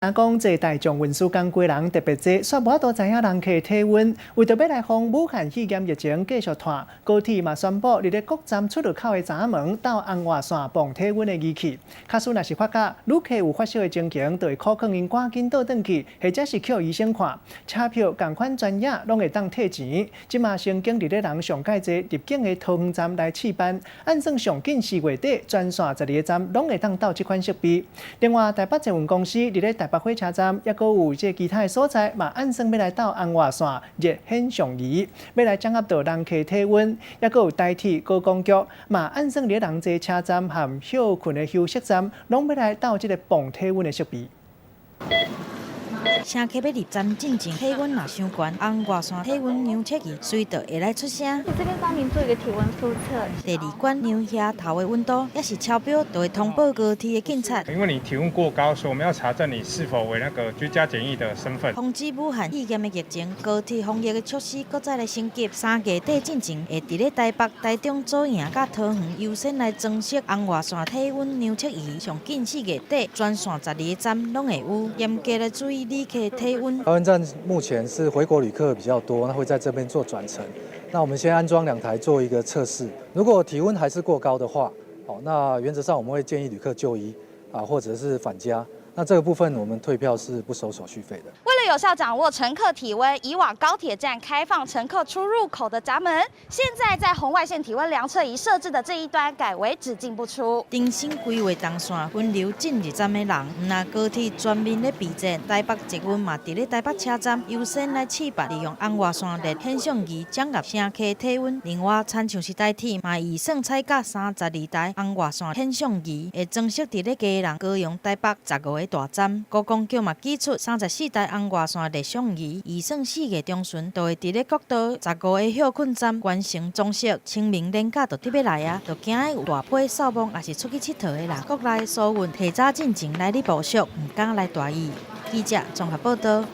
若講坐大眾運輸工具人特別濟，煞無法度知影人客體溫。為著欲來防武漢肺炎疫情繼續湠，高鐵嘛宣布佇咧各站出入口的閘門鬥紅外線磅體溫的儀器。假使若是發覺旅客有發燒的情形，就會鼓勸𪜶趕緊倒轉去，或者是予醫生看。車票仝款專頁攏會當退錢。這馬曾經佇咧人上蓋濟入境的桃園站來試辦，按算上緊4月底，全線12個站攏會當鬥這款設備。另外，台北捷運公司佇咧台北火車站，抑閣有這其他的所在，嘛按算欲來鬥紅外線熱顯像儀，欲來掌握著人客體溫，抑閣有台鐵高工局，嘛按算佇咧人濟車站和歇睏的休息站，攏欲來鬥這个磅體溫的設備。乘客欲入站進前，體溫若傷懸，紅外線體溫量測儀隨就會來出聲。這邊幫您做一個體溫速測。第二關量額頭的溫度，抑是超標，就會通報高鐵的警察。因為你體溫過高，所以我們要查證你是否為那個居家檢疫的身份。防止武漢肺炎的疫情，高鐵防疫的措施閣再來升級。3月底進前，會佇咧台北、台中、左營佮桃園優先來裝設紅外線體溫量測儀，上緊4月底，全線12個站攏會有，嚴格來注意旅客體溫。桃園站目前是回國旅客比較多，那會在這邊做轉乘。那我們先安裝兩台做一個測試，如果體溫還是過高的話，好，那原則上我們會建議旅客就醫啊，或者是返家。那這個部分我們退票是不收手續費的。為了有效掌握乘客體溫，以往高鐵站開放乘客出入口的閘門，現在在紅外線體溫量測儀設置的這一端改為只進不出。重新規劃動線，分流進入站的人。毋但高鐵全面咧備戰，台北捷運嘛，佇咧台北車站優先來試辦，利用紅外線熱顯像儀掌握乘客體溫。另外，親像是台鐵嘛，預算採購32台紅外線顯像儀，會裝設佇咧基隆、高雄、台北15個大站。觀光局嘛，祭出34台紅外線熱像儀，預算4月中旬就會佇咧國道15個歇睏站完成裝設。清明連假就佇欲來啊，就驚有大批掃墓抑是出去𨑨迌的人，國內疏運提早進前來咧部署，毋敢來大意。記者綜合報導。